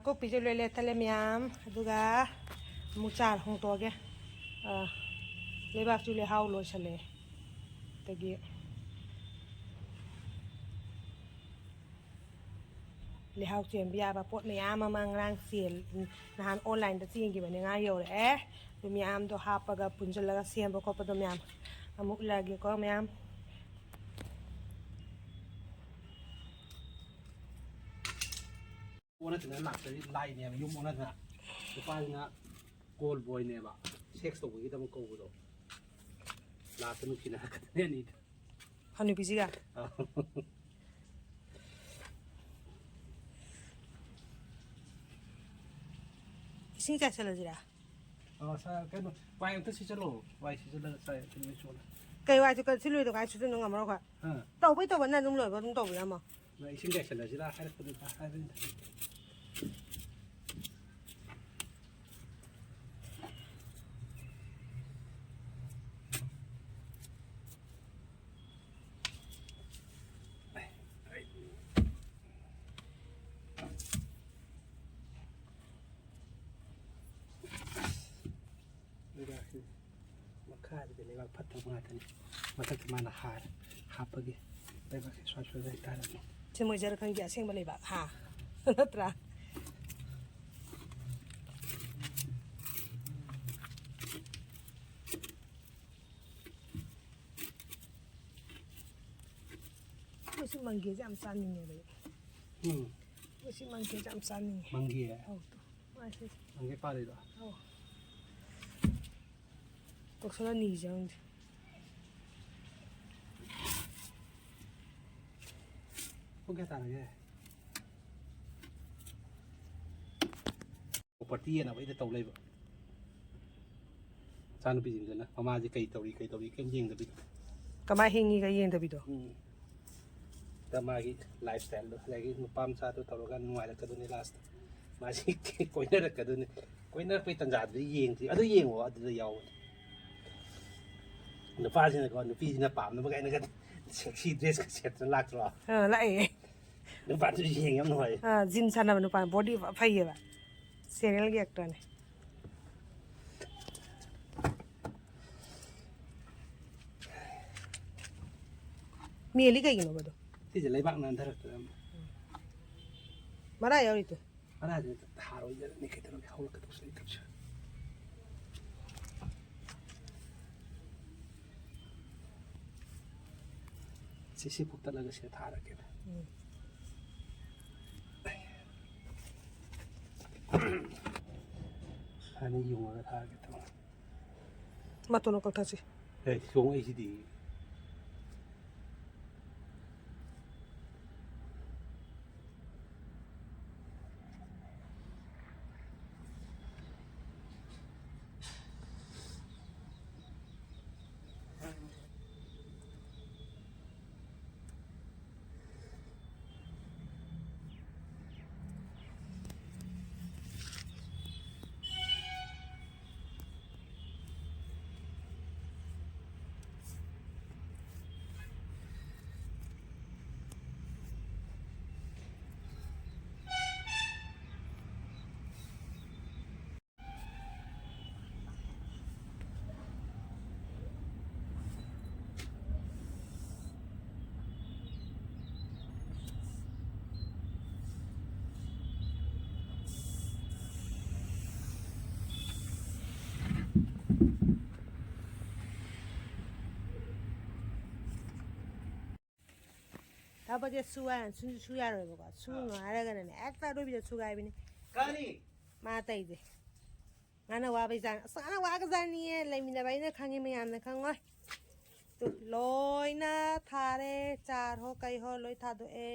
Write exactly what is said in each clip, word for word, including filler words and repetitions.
ꯀꯣꯛꯄꯤꯁꯦ ꯂꯣꯏ ꯂꯦꯠꯊꯠꯂꯦ ꯃꯌꯥꯝ, ꯑꯗꯨꯒ ꯑꯃꯨꯛ ꯆꯥꯔ ꯍꯣꯡꯇꯣꯛꯑꯒꯦ꯫ ꯑꯥ, ꯂꯩꯕꯥꯛꯁꯨ ꯂꯩꯍꯥꯎ ꯂꯣꯏꯁꯜꯂꯛꯑꯦ꯫ ꯑꯗꯒꯤ ꯂꯩꯍꯥꯎ ꯆꯦꯟꯕ ꯌꯥꯕ ꯄꯣꯠ ꯃꯌꯥꯝ ꯑꯃ ꯉꯔꯥꯡ ꯆꯦꯟ-, ꯅꯍꯥꯟ ꯑꯣꯟꯂꯥꯏꯟꯗ ꯆꯦꯟꯈꯤꯕꯅꯦ, ꯉꯔꯥꯡ ꯌꯧꯔꯛꯑꯦ꯫ ꯑꯗꯨ ꯃꯌꯥꯝꯗꯣ ꯍꯥꯞꯄꯒ ꯄꯨꯟꯁꯤꯜꯂꯒ ꯁꯦꯝꯕ ꯈꯣꯠꯄꯗꯣ ꯃꯌꯥꯝ ꯑꯃꯨꯛ ꯎꯠꯂꯛꯑꯒꯦꯀꯣ ꯃꯌꯥꯝ꯫ ꯑꯣꯟꯅ ꯇꯩꯅ ꯂꯥꯛꯇ꯭ꯔꯗꯤ ꯂꯥꯏꯅꯦꯕ, ꯌꯨꯝ ꯑꯣꯟꯅꯗꯅ꯫ ꯅꯨꯄꯥꯁꯤꯅ ꯀꯣꯜ ꯕꯣꯏꯅꯦꯕ, ꯁꯦꯛꯁ ꯇꯧꯕꯒꯤꯗꯃꯛ ꯀꯧꯕꯗꯣ꯫ ꯂꯥꯁꯇ ꯅꯨꯡꯁꯤꯅꯔꯛꯀꯗꯣꯏꯅꯦ ꯑꯅꯤꯗꯣ꯫ ꯍꯅꯨꯕꯤꯁꯤꯒ? ꯑꯥ꯫ ꯏꯁꯤꯡ ꯆꯥꯏꯁꯜꯂꯁꯤꯔꯥ? ꯑꯥ, ꯁꯥ-, ꯀꯩꯅꯣ, ꯋꯥꯏ ꯑꯝꯇ ꯁꯤꯠꯆꯜꯂꯣ꯫ ꯋꯥꯏ ꯁꯤꯠꯆꯜꯂꯒ ꯆꯥꯏ ꯑꯝꯇ ꯂꯣꯏ ꯆꯣꯠꯂꯦ꯫ ꯀꯩ ꯋꯥꯏ ꯁꯤꯠꯀ-, ꯁꯤꯠꯂꯣꯏꯗꯣ ꯀꯥꯏ ꯁꯤꯠꯇꯣꯏꯅꯣ, ꯉꯝꯃꯔꯣꯏ ꯑꯩꯈꯣꯏ꯫ ꯑꯥ꯫ ꯇꯧꯕꯩ ꯇꯧꯕ, ꯅꯪ ꯑꯗꯨꯝ ꯂꯣꯏꯕ ꯑꯗꯨꯝ ꯇꯧꯕꯤꯔꯝꯃꯣ꯫ ꯅꯪ ꯏꯁꯤꯡ ꯆꯥꯏꯁꯜꯂꯁꯤꯔꯥ ꯍꯥꯏꯔꯛꯄꯗꯨꯗ ꯍꯥꯏꯕꯅꯤꯗ꯫ ꯂꯩꯕꯥꯛꯁꯤ ꯃꯈꯥꯗꯗꯤ ꯂꯩꯕꯥꯛ ꯐꯠꯇꯕ ꯉꯥꯛꯇꯅꯤ꯫ ꯃꯊꯛꯇ ꯃꯥꯅ ꯍꯥꯔ ꯍꯥꯞꯄꯒꯤ ꯂꯩꯕꯥꯛꯁꯦ ꯁ꯭ꯋꯥꯏ ꯁ꯭ꯋꯥꯏꯗ ꯂꯩꯇꯥꯔꯦ꯫ ꯁꯤ ꯃꯣꯏ ꯖꯔꯈꯪꯒꯤ ꯑꯁꯦꯡꯕ ꯂꯩꯕꯥꯛ, ꯍꯥ? ꯅꯠꯇ꯭ꯔꯥ? ꯑꯩꯈꯣꯏꯁꯨ ꯃꯪꯒꯦꯁꯦ ꯌꯥꯝ ꯆꯥꯅꯤꯡꯉꯦꯕ ꯑꯩ꯫ ꯎꯝ꯫ ꯑꯩꯈꯣꯏꯁꯨ ꯃꯪꯒꯦꯁꯦ ꯌꯥꯝ ꯆꯥꯅꯤꯡꯉꯦ꯫ ꯃꯪꯒꯦ? ꯑꯧ, ꯇꯨ, ꯃꯥꯁꯦ꯫ ꯃꯪꯒꯦ ꯄꯥꯜꯂꯤꯔꯣ? ꯑꯧ꯫ ꯇꯣꯛꯁꯜꯂ ꯅꯤꯁꯦ ꯈꯪꯗꯦ꯫ ꯄꯨꯡ ꯀꯌꯥ ꯇꯥꯔꯒꯦ? ꯄ꯭ꯔꯣꯄꯔꯇꯤ ꯌꯦꯟꯅꯕꯩꯗ ꯇꯧ ꯂꯩꯕ꯫ ꯃꯆꯥꯅꯨꯄꯤꯁꯤꯡꯗꯨꯅ ꯃꯃꯥꯁꯦ ꯀꯩ ꯇꯧꯔꯤ, ꯀꯩ ꯇꯧꯔꯤ ꯀꯩꯝ ꯌꯦꯡꯗꯕꯤꯗ꯫ ꯀꯃꯥꯏ ꯍꯤꯡꯉꯤꯒ ꯌꯦꯡꯗꯕꯤꯗꯣ? ꯎꯝ꯫ ꯗ ꯃꯥꯒꯤ ꯂꯥꯏꯐ ꯁ꯭ꯇꯥꯏꯜꯗꯣ, ꯑꯗꯒꯤ ꯅꯨꯄꯥ ꯃꯆꯥꯗꯣ ꯇꯧꯔꯒ ꯅꯨꯡꯉꯥꯏꯔꯛꯀꯗꯣꯏꯅꯤ ꯂꯥꯁꯇ꯫ ꯃꯥꯁꯤ ꯀꯣꯏꯅꯔꯛꯀꯗꯣꯏꯅꯤ꯫ ꯀꯣꯏꯅꯔꯛꯄꯩ ꯇꯟꯖꯥꯗꯨꯗꯤ ꯌꯦꯡꯗ꯭ꯔꯤ꯫ ꯑꯗꯨ ꯌꯦꯡꯉꯣ, ꯑꯗꯨꯗ ꯌꯥꯎꯕꯅꯤ꯫ ꯅꯨꯄꯥꯁꯤꯅꯀꯣ, ꯅꯨꯄꯤꯁꯤꯅ ꯄꯥꯝꯅꯕ ꯀꯥꯏꯅꯒ ꯁꯦꯛꯁꯤ ꯗ꯭ꯔꯦꯁꯀ ꯁꯦꯠꯇꯅ ꯂꯥꯛꯇ꯭ꯔꯣ? ꯑꯥ, ꯂꯥꯛꯑꯦ꯫ ꯅꯨꯄꯥꯗꯨꯁꯨ ꯌꯦꯡ ꯌꯥꯝ ꯅꯨꯡꯉꯥꯏ꯫ ꯑꯥ, ꯖꯤꯝ ꯁꯥꯟꯅꯕ ꯅꯨꯄꯥ, ꯕꯣꯗꯤ ꯐ-, ꯐꯩꯌꯦꯕ꯫ ꯁꯦꯔꯤꯌꯦꯜꯒꯤ ꯑꯦꯛꯇꯔꯅꯦ꯫ ꯃꯦꯜꯂꯤ ꯀꯩꯒꯤꯅꯣꯕ ꯑꯗꯣ? ꯁꯤꯁꯦ ꯂꯩꯕꯥꯛ ꯅꯥꯟꯊꯔꯛꯇꯅ꯫ ꯃꯔꯥ ꯌꯥꯎꯔꯤꯗꯣ꯫ ꯃꯔꯥꯁꯦ ꯊꯥꯔꯣꯏꯗꯅꯤ ꯀꯩꯗꯧꯔꯒꯦ ꯍꯧꯔꯛꯀꯗꯧꯁꯦ ꯑꯩ ꯈꯪꯁꯦ꯫ ꯁꯤ, ꯁꯤ ꯐꯨꯛꯇꯠꯂꯒ ꯁꯤꯗ ꯊꯥꯔꯒꯦ꯫ ꯎꯝ꯫ ꯑꯅꯤ ꯌꯨꯡꯉꯒ ꯊꯥꯔꯒꯦ ꯇꯧꯕ꯫ ꯃꯇꯣꯟꯗꯣ ꯀꯛꯊꯠꯁꯤ꯫ ꯑꯦ, ꯆꯣꯡꯉꯛꯏꯁꯤꯗꯤ꯫ ꯊꯕꯛꯁꯦ ꯁꯨ ꯍꯥꯏꯔ ꯁꯨ, ꯁꯨ ꯌꯥꯔꯣꯏꯕꯀꯣ꯫ ꯁꯨꯅꯨ ꯑꯥ꯫ ꯍꯥꯏꯔꯒꯅꯅꯦ, ꯍꯦꯛꯇ ꯑꯔꯣꯏꯕꯤꯗ ꯁꯨꯒꯥꯏꯕꯤꯅꯤ꯫ ꯀꯔꯤ? ꯃꯥ ꯇꯩꯁꯦ꯫ ꯉꯥꯅ ꯋꯥꯕꯩ ꯆꯥꯡ꯫ ꯑꯁ, ꯉꯥꯅ ꯋꯥꯒꯖꯥꯅꯤꯌꯦ꯫ ꯂꯩꯃꯤꯟꯅꯕ ꯑꯩꯅ ꯈꯪꯉꯤ, ꯃꯌꯥꯝꯅ ꯈꯪꯉꯣꯏ꯫ ꯇꯨ, ꯂꯣꯏꯅ ꯊꯥꯔꯦ꯫ ꯆꯥꯔ ꯍꯣ ꯀꯩ ꯍꯣ ꯂꯣꯏ ꯊꯥꯗꯣꯛꯑꯦ꯫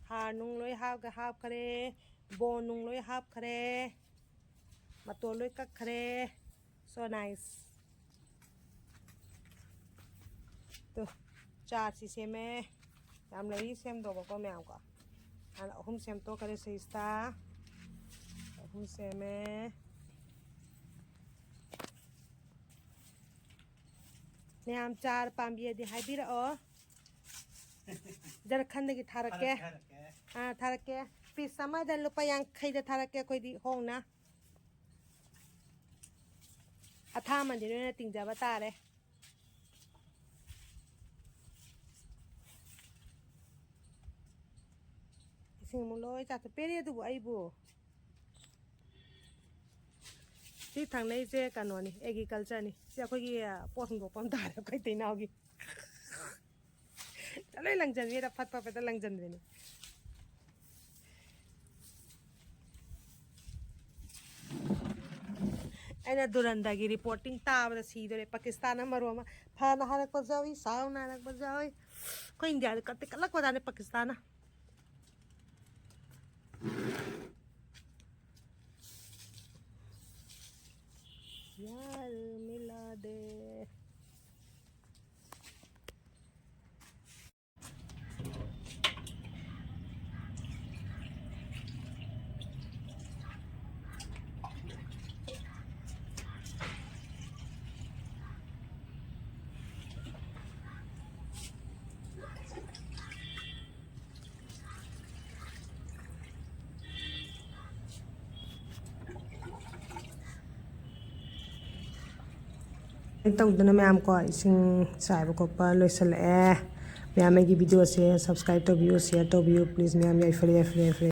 ꯍꯥꯔ ꯅꯨꯡ ꯂꯣꯏ ꯍꯥꯞ-, ꯍꯥꯞꯈ꯭ꯔꯦ꯫ ꯕꯣꯟ ꯅꯨꯡ ꯂꯣꯏ ꯍꯥꯞꯈ꯭ꯔꯦ꯫ ꯃꯇꯣꯟ ꯂꯣꯏ ꯀꯛꯈ꯭ꯔꯦ꯫ So nice꯫ ꯇꯨ, ꯆꯥꯔꯁꯤ ꯁꯦꯝꯃꯦ꯫ ꯌꯥꯝ ꯂꯩꯔꯤ ꯁꯦꯝꯗꯧꯕꯀꯣ ꯃꯌꯥꯝ ꯀꯣ꯫ ꯍꯥꯟꯅ ꯑꯍꯨꯝ ꯁꯦꯝꯗꯣꯛꯈ꯭ꯔꯦ ꯁꯤꯁꯤꯗ꯫ ꯑꯍꯨꯝ ꯁꯦꯝꯃꯦ꯫ ꯃꯌꯥꯝ ꯆꯥꯔ ꯄꯥꯝꯕꯤꯔꯗꯤ ꯍꯥꯏꯕꯤꯔꯛꯑꯣ꯫ ꯖꯔꯈꯟꯗꯒꯤ ꯊꯥꯔꯛꯀꯦ꯫ ꯊꯥꯔꯛꯀꯦ, ꯊꯥꯔꯛꯀꯦ꯫ ꯑꯥ, ꯊꯥꯔꯛꯀꯦ꯫ ꯄꯤꯁ ꯑꯃꯗ ꯂꯨꯄꯥ ꯌꯥꯡꯈꯩꯗ ꯊꯥꯔꯛꯀꯦ ꯑꯩꯈꯣꯏꯗꯤ ꯍꯣꯡꯅ꯫ ꯑꯊꯥꯃꯟꯗꯤ ꯅꯣꯏꯅ ꯇꯤꯡꯖꯕ ꯇꯥꯔꯦ꯫ ꯏꯁꯤꯡ ꯑꯃꯨꯛ ꯂꯣꯏ ꯆꯥꯊꯣꯛ-, ꯄꯦꯔꯦ ꯑꯗꯨꯕꯨ ꯑꯩꯕꯨ꯫ ꯁꯤ ꯊꯪꯅꯩꯁꯦ ꯀꯩꯅꯣꯅꯤ, ꯑꯦꯒ꯭ꯔꯤꯀꯜꯆꯔꯅꯤ꯫ ꯁꯤ ꯑꯩꯈꯣꯏꯒꯤ, ꯑ, ꯄꯣꯠ ꯍꯨꯟꯗꯣꯛꯄ ꯑꯃ ꯇꯥꯔꯦ ꯑꯩꯈꯣꯏ ꯏꯇꯩꯅꯥꯎꯒꯤ꯫ ꯂꯣꯏ ꯂꯪꯁꯤꯟꯕꯤꯔ ꯐꯠ ꯐꯠ ꯐꯠꯇ ꯂꯪꯁꯤꯟꯕꯤꯅꯤ꯫ ꯑꯩꯅ ꯗꯨꯔꯟꯗꯒꯤ ꯔꯤꯄꯣꯔꯇꯤꯡ ꯇꯥꯕꯗ ꯁꯤꯗꯣꯔꯦ꯫ ꯄꯥꯀꯤꯁꯇꯥꯟꯅ ꯃꯔꯣꯟ ꯑꯃ ꯐꯅ ꯍꯥꯏꯔꯛꯄꯁꯨ ꯌꯥꯎꯏ, ꯁꯥꯎꯅ ꯍꯥꯏꯔꯛꯄꯁꯨ ꯌꯥꯎꯏ꯫ ꯑꯩꯈꯣꯏ ꯏꯟꯗꯤꯌꯥꯗ ꯀꯠꯇꯤ ꯀꯠꯂꯛꯄꯖꯥꯠꯅꯤ ꯄꯥꯀꯤꯁꯇꯥꯟꯅ꯫ यार मिला दे। ꯇꯧꯗꯅ ꯃꯌꯥꯝ ꯀꯣ, ꯏꯁꯤꯡ ꯆꯥꯏꯕ ꯈꯣꯠꯄ ꯂꯣꯏꯁꯤꯜꯂꯛꯑꯦ꯫ ꯃꯌꯥꯝ ꯑꯩꯒꯤ ꯚꯤꯗꯤꯑꯣꯁꯦ subscribe ꯇꯧꯕꯤꯌꯨ, share ꯇꯧꯕꯤꯌꯨ, please꯫ ꯃꯌꯥꯝ ꯌꯥꯏꯐꯔꯦ, ꯌꯥꯏꯐꯔꯦ, ꯌꯥꯏꯐꯔꯦ꯫